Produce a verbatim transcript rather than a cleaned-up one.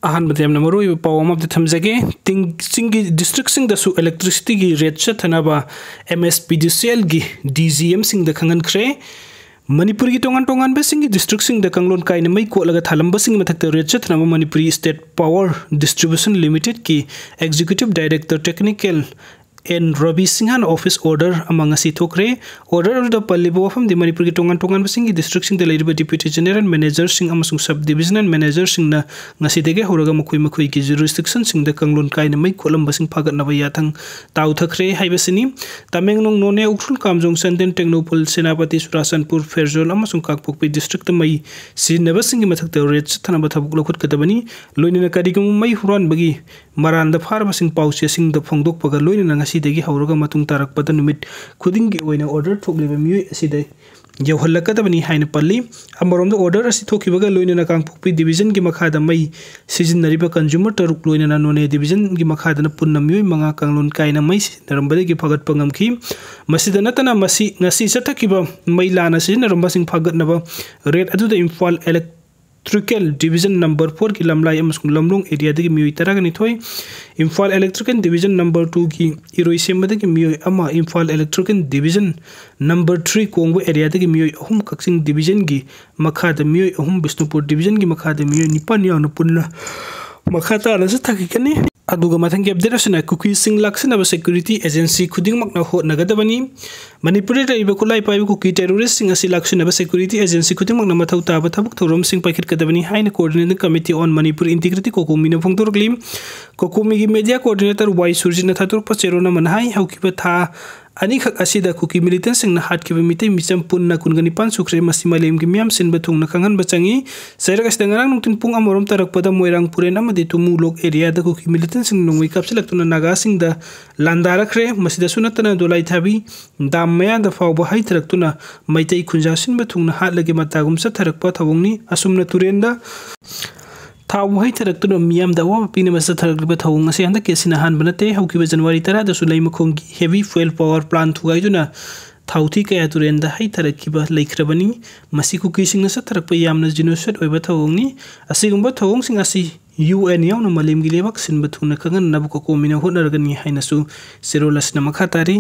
ꯑꯍꯥꯟꯕꯗ ꯌꯥꯝꯅ ꯃꯔꯨꯑꯣꯏꯕ ꯄꯥꯎ ꯑꯃ ꯑꯝꯇ ꯊꯝꯖꯒꯦ꯫ ꯇꯤꯡ-, ꯆꯤꯡꯒꯤ districtꯁꯤꯡꯗꯁꯨ electricityꯒꯤ rate ꯆꯠꯊꯅꯕ M S P D C Lꯒꯤ D G Mꯁꯤꯡꯗ ꯈꯪꯍꯟꯈ꯭ꯔꯦ꯫ ꯃꯅꯤꯄꯨꯔꯒꯤ ꯇꯣꯉꯥꯟ ꯇꯣꯉꯥꯟꯕꯁꯤꯡꯒꯤ districtꯁꯤꯡꯗ ꯀꯥꯡꯂꯣꯟ ꯀꯥꯏꯅ ꯃꯩ ꯀꯣꯠꯂꯒ ꯊꯥꯂꯝꯕꯁꯤꯡꯒꯤ ꯃꯊꯛꯇ rate ꯆꯠꯊꯅꯕ Manipuri State Power Distribution Limitedꯀꯤ Executive Director Technical N Ravi Singhana office order ꯑꯃ ꯉꯁꯤ ꯊꯣꯛꯈ꯭ꯔꯦ꯫ Order ꯑꯗꯨꯗ ꯄꯜꯂꯤꯕ ꯋꯥꯐꯝꯗꯤ ꯃꯅꯤꯄꯨꯔꯒꯤ ꯇꯣꯉꯥꯟ ꯇꯣꯉꯥꯟꯕꯁꯤꯡꯒꯤ districtꯁꯤꯡꯗ ꯂꯩꯔꯤꯕ Deputy General Managerꯁꯤꯡ ꯑꯃꯁꯨꯡ Sub Divisional Managerꯁꯤꯡꯅ ꯉꯁꯤꯗꯒꯤ ꯍꯧꯔꯒ ꯃꯈꯣꯏ ꯃꯈꯣꯏꯒꯤ jurisdictionꯁꯤꯡꯗ ꯀꯥꯡꯂꯣꯟ ꯀꯥꯏꯅ ꯃꯩ ꯀꯣꯠꯂꯝꯕꯁꯤꯡ ꯐꯥꯒꯠꯅꯕ ꯌꯥꯊꯪ ꯇꯥꯎꯊꯈ꯭ꯔꯦ ꯍꯥꯏꯕꯁꯤꯅꯤ꯫ ꯇꯃꯦꯡꯂꯣꯡ, ꯅꯣꯅꯦ, ꯎꯈ꯭ꯔꯨꯜ, ꯀꯥꯝꯖꯣꯡ, ꯆꯥꯟꯗꯦꯜ, ꯇꯦꯡꯅꯧꯄꯜ, ꯁꯦꯅꯥꯄꯇꯤ, ꯆꯨꯔꯥꯆꯥꯟꯄꯨꯔ, ꯐꯦꯔꯖꯣꯜ ꯑꯃꯁꯨꯡ ꯀꯥꯡꯄꯣꯛꯄꯤ districtꯇ ꯃꯩ ꯁꯤꯖꯤꯟꯅꯕꯁꯤꯡꯒꯤ ꯃꯊꯛꯇ rate ꯆꯠꯊꯅꯕ ꯊꯕꯛ ꯂꯧꯈꯠꯀꯗꯕꯅꯤ꯫ ꯂꯣꯏꯅꯅ ꯀꯔꯤꯒꯨꯝꯕ ꯃꯩ ꯍꯨꯔꯥꯟꯕꯒꯤ ꯃꯔꯥꯟꯗ ꯐꯥꯔꯕꯁꯤꯡ ꯄꯥꯎꯆꯦꯁꯤꯡꯗ ꯐꯣꯡꯗꯣꯛꯄꯒ ꯂꯣꯏꯅꯅ ꯉꯁꯤꯗꯒꯤ ꯍꯧꯔꯒ ꯃꯇꯨꯡ ꯇꯥꯔꯛꯄꯗ ꯅꯨꯃꯤꯠ ꯈꯨꯗꯤꯡꯒꯤ ꯑꯣꯏꯅ order ꯊꯣꯛꯂꯤꯕ ꯃꯤꯑꯣꯏ ꯑꯁꯤꯗ ꯌꯧꯍꯜꯂꯛꯀꯗꯕꯅꯤ ꯍꯥꯏꯅ ꯄꯜꯂꯤ꯫ ꯑꯃꯔꯣꯝꯗ order ꯑꯁꯤ ꯊꯣꯛꯈꯤꯕꯒ ꯂꯣꯏꯅꯅ ꯀꯥꯡꯄꯣꯛꯄꯤ divisionꯒꯤ ꯃꯈꯥꯗ ꯃꯩ ꯁꯤꯖꯤꯟꯅꯔꯤꯕ consumer ꯇꯔꯨꯛ ꯂꯣꯏꯅꯅ ꯅꯣꯅꯦ divisionꯒꯤ ꯃꯈꯥꯗꯅ ꯄꯨꯟꯅ ꯃꯤꯑꯣꯏ ꯃꯉꯥ ꯀꯥꯡꯂꯣꯟ ꯀꯥꯏꯅ ꯃꯩ ꯁꯤꯖꯤꯟꯅꯔꯝꯕꯗꯒꯤ ꯐꯒꯠꯄ ꯉꯝꯈꯤ꯫ ꯃꯁꯤꯗ ꯅꯠꯇꯅ ꯃꯁꯤ, ꯉꯁꯤ ꯆꯠꯊꯈꯤꯕ ꯃꯩ ꯂꯥꯟꯅ ꯁꯤꯖꯤꯟꯅꯔꯝꯕꯁꯤꯡ ꯐꯒꯠꯅꯕ rate ꯑꯗꯨꯗ ꯏꯝꯐꯥꯜ Electrical Division number fourꯒꯤ ꯂꯝꯂꯥꯏ ꯑꯃꯁꯨꯡ ꯂꯝꯂꯣꯡ areaꯗꯒꯤ ꯃꯤꯑꯣꯏ ꯇꯔꯥꯒ ꯅꯤꯊꯣꯏ, ꯏꯝꯐꯥꯜ Electrical Division number twoꯒꯤ ꯏꯔꯣꯏꯁꯦꯝꯕꯗꯒꯤ ꯃꯤꯑꯣꯏ ꯑꯃ, Imphal Electrical Division number three ꯀꯣꯡꯕ areaꯗꯒꯤ ꯃꯤꯑꯣꯏ ꯑꯍꯨꯝ, ꯀꯛꯆꯤꯡ divisionꯒꯤ ꯃꯈꯥꯗ ꯃꯤꯑꯣꯏ ꯑꯍꯨꯝ, ꯕꯤꯁꯅꯨꯄꯨꯔ divisionꯒꯤ ꯃꯈꯥꯗ ꯃꯤꯑꯣꯏ ꯅꯤꯄꯥꯟ ꯌꯥꯎꯅ ꯄꯨꯟꯅ ꯃꯈꯥ ꯇꯥꯅ ꯆꯠꯊꯈꯤꯒꯅꯤ꯫ ꯑꯗꯨꯒ ꯃꯊꯪꯒꯤ update ꯑꯁꯤꯅ ꯀꯨꯀꯤꯁꯤꯡ ꯂꯥꯛꯁꯤꯟꯅꯕ security agency ꯈꯨꯗꯤꯡꯃꯛꯅ ꯍꯣꯠꯅꯒꯗꯕꯅꯤ꯫ ꯃꯅꯤꯄꯨꯔꯗ ꯂꯩꯔꯤꯕ ꯈꯨꯠꯂꯥꯏ ꯄꯥꯏꯕ ꯀꯨꯀꯤ terroristꯁꯤꯡ ꯑꯁꯤ ꯂꯥꯛꯁꯤꯟꯅꯕ security agency ꯈꯨꯗꯤꯡꯃꯛꯅ ꯃꯊꯧ ꯇꯥꯕ ꯊꯕꯛ ꯊꯧꯔꯝꯁꯤꯡ ꯄꯥꯏꯈꯠꯀꯗꯕꯅꯤ ꯍꯥꯏꯅ Coordinating Committee on Manipur Integrity, COCOMIꯅ ꯐꯣꯡꯗꯣꯔꯛꯂꯤ꯫ COCOMIꯒꯤ media coordinator ꯋꯥꯏ ꯁꯨꯔꯖꯤꯠꯅ ꯊꯥꯗꯣꯔꯛꯄ ꯆꯦꯔꯣꯜ ꯑꯃꯅ ꯍꯥꯏ, ꯍꯧꯈꯤꯕ ꯊꯥ ꯑꯅꯤꯈꯛ ꯑꯁꯤꯗ ꯀꯨꯀꯤ militantꯁꯤꯡꯅ ꯍꯥꯠꯈꯤꯕ ꯃꯤꯇꯩ ꯃꯤꯆꯝ ꯄꯨꯟꯅ ꯀꯨꯟꯒ ꯅꯤꯄꯥꯟ ꯁꯨꯈ꯭ꯔꯦ꯫ ꯃꯁꯤ ꯃꯥꯂꯦꯝꯒꯤ ꯃꯤꯌꯥꯝ ꯁꯤꯟꯕ ꯊꯨꯡꯅ ꯈꯪꯍꯟꯕ ꯆꯪꯏ꯫ ꯆꯩꯔꯛ ꯑꯁꯤꯗ ꯉꯔꯥꯡ ꯅꯨꯡꯊꯤꯜ ꯄꯨꯡ ꯑꯃꯔꯣꯝ ꯇꯥꯔꯛꯄꯗ ꯃꯣꯏꯔꯥꯡ ꯄꯨꯔꯦꯟ ꯑꯃꯗꯤ ꯇꯨꯃꯨꯂꯣꯛ areaꯗ ꯀꯨꯀꯤ militantꯁꯤꯡꯅ ꯅꯣꯡꯃꯩ ꯀꯥꯞꯁꯤꯜꯂꯛꯇꯨꯅ ꯅꯥꯒꯥꯁꯤꯡꯗ ꯂꯥꯟꯗꯥꯔꯛꯈ꯭ꯔꯦ꯫ ꯃꯁꯤꯗꯁꯨ ꯅꯠꯇꯅ ꯗꯣꯂꯥꯏꯊꯥꯕꯤ dam ꯃꯌꯥꯗ ꯐꯥꯎꯕ ꯍꯩꯊꯔꯛꯇꯨꯅ ꯃꯩꯇꯩ ꯈꯨꯟꯖꯥ ꯁꯤꯟꯕ ꯊꯨꯡꯅ ꯍꯥꯠꯂꯒꯦ ꯃꯇꯥꯒꯨꯝ ꯆꯠꯊꯔꯛꯄ ꯊꯧꯑꯣꯡꯅꯤ꯫ ꯑꯁꯨꯝꯅ ꯇꯨꯔꯦꯟꯗ ꯊꯥꯎ ꯍꯩꯊꯔꯛꯇꯨꯅ ꯃꯤꯌꯥꯝꯗ ꯑꯋꯥꯕ ꯄꯤꯅꯕ ꯆꯠꯊꯔꯛꯂꯤꯕ ꯊꯧꯑꯣꯡ ꯑꯁꯤ ꯍꯟꯗꯛꯀꯤ ꯑꯁꯤꯅ ꯑꯍꯥꯟꯕ ꯅꯠꯇꯦ꯫ ꯍꯧꯈꯤꯕ January ꯇꯔꯥꯗꯁꯨ ꯂꯩꯃꯈꯣꯡꯒꯤ heavy fuel power plant ꯊꯨꯒꯥꯏꯗꯨꯅ ꯊꯥꯎꯊꯤ ꯀꯌꯥ ꯇꯨꯔꯦꯟꯗ ꯍꯩꯊꯔꯛꯈꯤꯕ ꯂꯩꯈ꯭ꯔꯕꯅꯤ꯫ ꯃꯁꯤ ꯀꯨꯀꯤꯁꯤꯡꯅ ꯆꯠꯊꯔꯛꯄ ꯌꯥꯝꯅ genocide ꯑꯣꯏꯕ ꯊꯧꯑꯣꯡꯅꯤ꯫ ꯑꯁꯤꯒꯨꯝꯕ ꯊꯧꯑꯣꯡꯁꯤꯡ ꯑꯁꯤ ꯌꯨ ꯑꯦꯟ ꯌꯥꯎꯅ ꯃꯥꯂꯦꯝꯒꯤ ꯂꯩꯕꯥꯛ ꯁꯤꯟꯕ ꯊꯨꯡꯅ ꯈꯪꯍꯟꯅꯕ ꯀꯣꯀꯣꯃꯤꯅ ꯍꯣꯠꯅꯔꯒꯅꯤ ꯍꯥꯏꯅꯁꯨ ꯆꯦꯔꯣꯜ ꯑꯁꯤꯅ ꯃꯈꯥ ꯇꯥꯔꯤ꯫